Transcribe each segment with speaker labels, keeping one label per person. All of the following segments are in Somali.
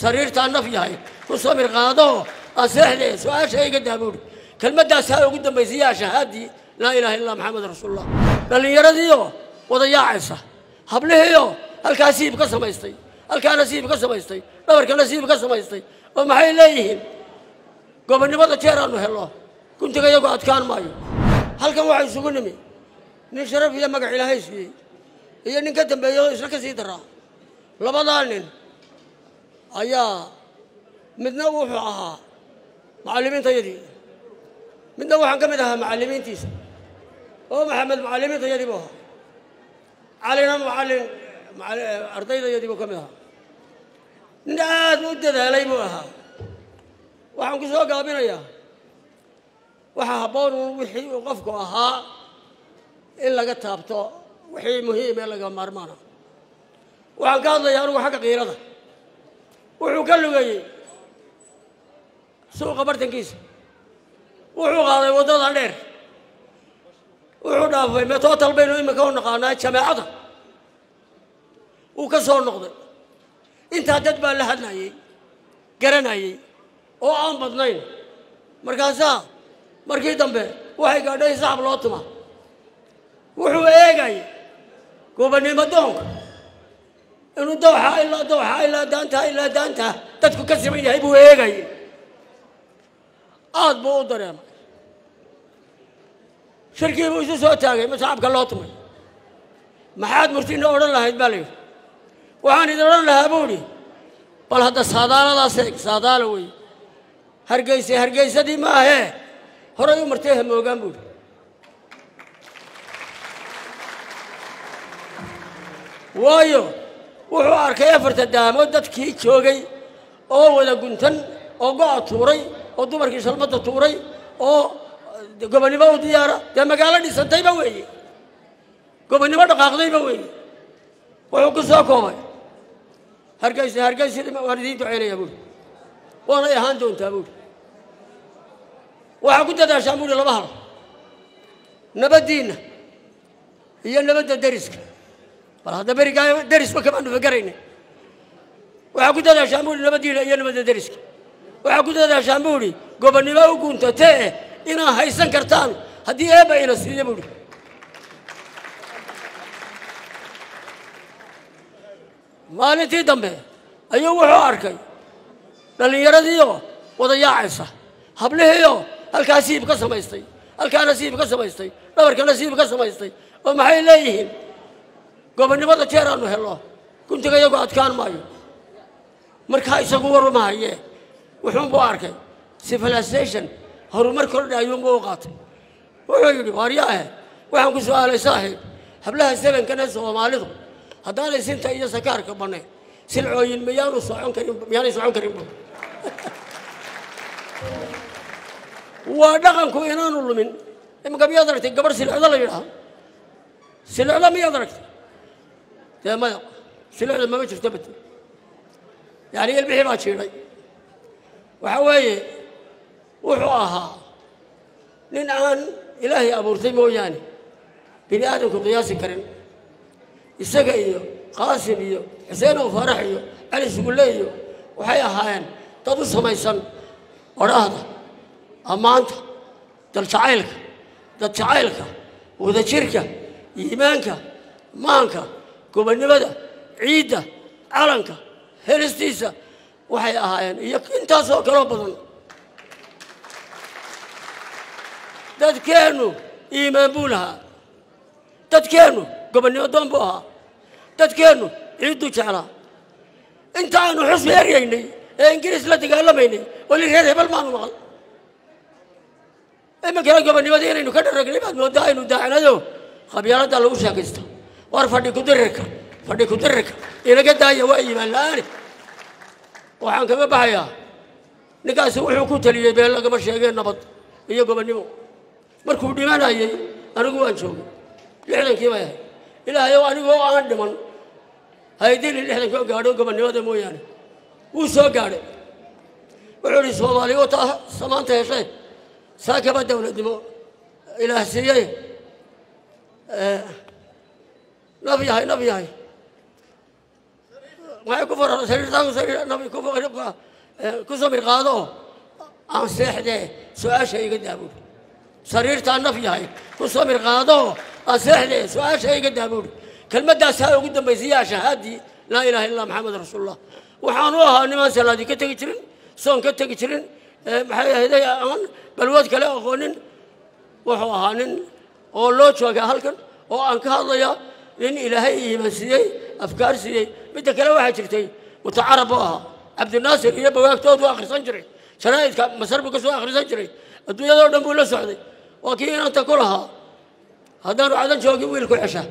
Speaker 1: Sariirtaa naf yahay ku samir qaado aan seexde su-aasha iga daa buuri. Kelmaddaasaa ugu dambaysay yaa shahaadii laa ilaaha illa Maxamed rasuulullah. Dhallinyaradiioo wada yaacaysa, hablihiioo halkaa siib ka samaystay, halkaana siib ka samaystay, dhabarkana siib ka samaystay, oo maxay leeyihiin? Gobonnimada jeer aanu helno guntiga iyagu adkaan maayo. Halkan waxaa isugu nimi nin sharaf iyo magac Ilaahay siiyey iyo nin ka dambeeya oo isna ka sii daraa. Labadaa nin ayaa midna wuxuu ahaa macallimiintayadii, midna waxaan ka mid ahaa macallimiintiisa. Oo Maxamed macallimiintayadii buu ahaa, Calina macallin ardaydayadii buu ka mid ahaa. Nin aad u dadaalay buu ahaa. Waxaan ku soo gaabinayaa, waxaa habboon uun wixii uu qofku ahaa in laga taabto, wixii muhiim ee laga maarmaana. Waxaan ka hadlayaa anugu xagga qiirada. Wuxuu ka lugeeyey suuqa bartankiisa, wuxuu qaaday waddada dheer, wuxuu dhaafay metotal baynu iminka u naqaanaa jameecada, wuu ka soo noqday. Intaa dad baa la hadlayey, garanayey oo aan badnayn. Markaasaa markii dambe waxay gaadhay sacab loo tuma. Wuxuu eegayay gobonnimo doonka inuu dawxa ilaa dawxa ilaa daantaa ilaa daantaa dadku ka siman yahay buu eegayay. Aad buu u dareemay. Shirkii buu isu soo taagay ma sacabka loo tumay. Maxaad murtina odhan lahayd baa la yidhi. Waxaan idin odhan lahaa buu idhi, bal hadda saadaaladaas eeg, saadaala wey. Hargeyse Hargeysadii ma ahee horay u martay hamoogaan buu idhi. Waayo wuxuu arkay afarta daamood dadkii joogay oo wada guntan oo go'a tuuray oo dumarkii shalmadda tuuray oo gobonnimo u diyaara. Dee magaalo dhisantayba weeye, gobonnimo dhaqaaqdayba weeye. Wuxuu ku soo koobay Hargeysa Hargeysadii waan idiin ducaynaya buuri, waanay ahaan doontaa buuri. Waxaa ku dadaashaan buuri laba hal, nabaddiinna iyo nabadda deriska. Bal hadda berigaa derisba kamaanu fakarayna. Waxaa ku dadaashaan buuri nabaddiinna iyo nabadda deriska. Waxaa ku dadaashaan buuri gobonnimo u guntatee inaa haysan kartaan haddii Eebba ina siiyo buuri. Maalintii dambe ayuu wuxuu arkay dhallinyaradiioo wada yaacaysa, hablihiioo halkaa siib ka samaystay, halkaana siib ka samaystay, dhabarkana siib ka samaystay, oo maxay leeyihiin? Gobonnimada jeer aanu helno guntiga iyagu adkaan maayo. Markaa isagu waruma hayee, wuxuunbuu arkay civilization horumar kordha ayuunbuu u qaatay. Wuxuu yidhi, waaryaahe, waxaan ku su'aalay saaxiib, hablaha sebankan ee Soomaalidu haddaanay sinta iyo sakaarka bannayn silcooyin miyaanu socon karin? Miyaanay socon karin bu? Waa dhaqanku inaanu lumin. Iminka miyaad aragtay gabadh silcdo la yidhaahdo? Silcdo miyaad aragtay? Dee maya, silcda mama jirto bat, yani ilmihii baa jiidhay. Waxa weeye wuxuu ahaa nin aan Ilaahay abuurtay mooyaane bini aadamku qiyaasi karin. Isaga iyo Qaasim iyo Xuseen oo Faarax iyo Cali Sugulle iyo waxay ahaayeen dad u samaysan odhaahda, ammaanta, daljacaylka, dad jacaylka, wadajirka, iimaanka, maanka, gobonnimada, ciidda, calanka helistiisa. Waxay ahaayeen iyo intaasoo kaloo badan. Dadkeennu iimaan buu lahaa, dadkeennu gobonnimo doon buu ahaa, dadkeennu ciidduu jeclaa. Inta aanu xusbi eryaynay ee Ingiriis la dagaalamaynay weli reer hebel maanu maqal. Iminkana gobonnimadii inaynu ka dharagnay baad mooddaa, aynu daacnayo qabyaaladda lagu sheekaysta. War fadhi kudirirka, fadhi kudirirka inaga daaya, waa iimaan la-aani. Waxaan kaga baxayaa, ninkaasi wuxuu ku taliyey been lagama sheegeen nabad iyo gobonnimo. Markuu dhimanayey anigu waan joogay, 60-kii bay ahayd. Ilaahayow anigoo aan dhiman haydili 60-kii oo gaadho gobonnimada mooyaane. Wuu soo gaadhay. Wuxuu idhi, Soomaali wataa samaanta heshay, saakaba dowladnimo Ilaah siiyey. Naf yahay, naf yahay, Maxay ku farar sariirtaa nabi ku samir qaado, aan seexdee su-aasha iga daa buuri. Sariirtaa naf yahay ku samir qaado, aan seexdee su-aasha iga daa buuri. Kelmaddaasaa ugu dambaysay yaa shahaadii laa ilaaha illa Maxamed rasuulullah. Waxaanu ahaa nimaan salaadii ka tegi jirin, soon ka tegi jirin, maxay ahayday, aan balwad kale aqoonin. Wuxuu ahaa nin oo loo joogaa halkan oo aan ka hadlayaa, nin Ilaahay iimaan siiyey, afkaar siiyey. Midda kale waxaa jirtay mutacarab buu ahaa. Cabdinaasir iyo bawaagtood buu akhrisan jiray, jaraa'idka Masar buu ka soo akhrisan jiray, adduunyadoo dhan buu la socday. Waa kii inanta ku lahaa haddaanu Cadan joogin wiilku cesha.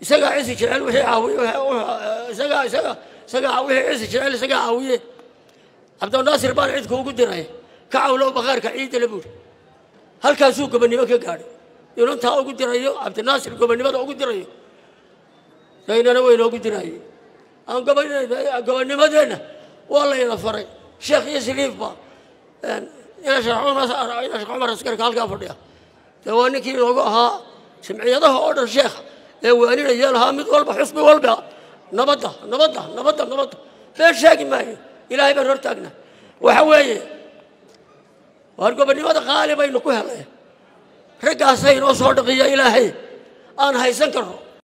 Speaker 1: Isagaa cisi jecel wixii caawiye, isagaa wixii cisi jecel isagaa caawiye. Cabdinaasir baan cid kuugu diray, ka cawlow bakhaarka ciidda le buuri. Halkaasuu gobonnimo ka gaadhay, inantaa ugu dirayo Cabdinaasir gobonnimada ugu dirayo, daynana waynoogu diraayey. Aan gobonnimadeenna waa layna faray sheekh iyo siliifba. Ina Sheekh Cumar Askarka halkaa fadhiya dee waa ninkii inoogu ahaa jimciyadaha oo dhan sheekha ee waaninaya lahaa mid walba, xusbi walba, nabadda, nabadda, nabadda, nabadda. Been sheegi maayo, Ilaahay baan hor taagnaa. Waxa weeye waar gobonnimada qaali baynu ku helay, raggaasay inoo soo dhaqiya. Ilaahay aan haysan karno.